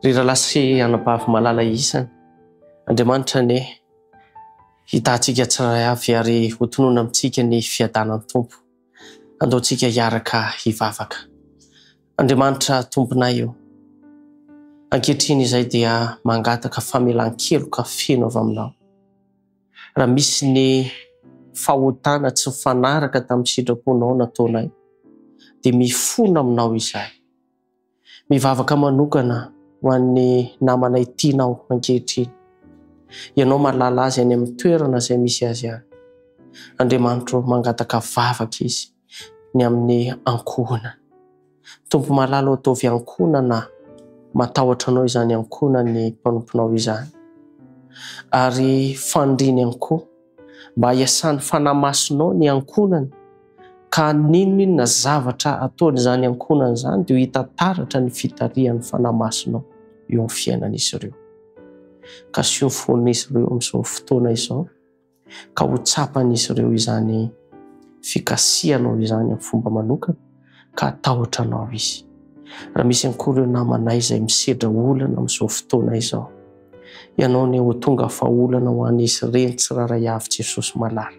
Ry rahalahy sy anabavy malala isany, Andriamanitra anie hitaha antsika tsirairay avy ary hotonona amintsika ny fiadanan'ny Tompo. Andao tsika hiaraka hivavaka. Andriamanitra Tomponay o, ankehitriny izay dia mangataka famelan-keloka feno avy Aminao. Raha misy ny fahotana tsy mifanaraka tamin'ny sitraponao nataonay, dia mifona Aminao izahay. Mivavaka manokana ho an'ny namanay tianao ankehitriny. Ianao mahalala azy any amin'ny toerana izay misy azy any. Andriamanitro, mangataka vavaka izy ny amin'ny ankohonany. Tompo malala o, ataovy ankohonana matahotra Anao izany ankohonan'ny mpanomponao izany. Ary faniriany ihany koa mba hiasan'ny Fanahy Masinao ny ankohonany ka n'inon'inona zavatra ataon'izany ankohonany izany dia ho hita taratra ny fitarihan'ny Fanahy Masinao eo amin'ny fiainan'izy ireo. Kasiho ny fon'izy ireo amin'izao fotoana izao ka ho tsapan'izy ireo izany fikasihanao izany amin'ny fomba manokana ka hatahotra anao izy. Raha misy ihany koa ireo namanay izay misedra olana amin'izao fotoana izao, Ianao anie ho tonga vahaolana ho an'izy ireny tsirairay avy Jesosy malala.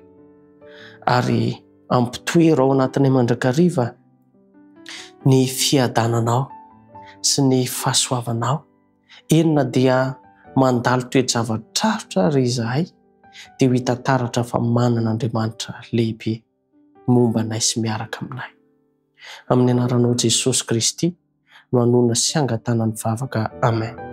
Ary ampitoero ao anatinay mandrakariva ny fiadananao sy ny fahasoavanao. Eny na dia mandalo toe-java-tsarotra ary izahay dia ho hita taratra fa manana Andriamanitra lehibe momba anay sy miaraka aminay. Amin'ny anaranao Jesosy Kristy no anonona sy angatahana ny vavaka. Amen.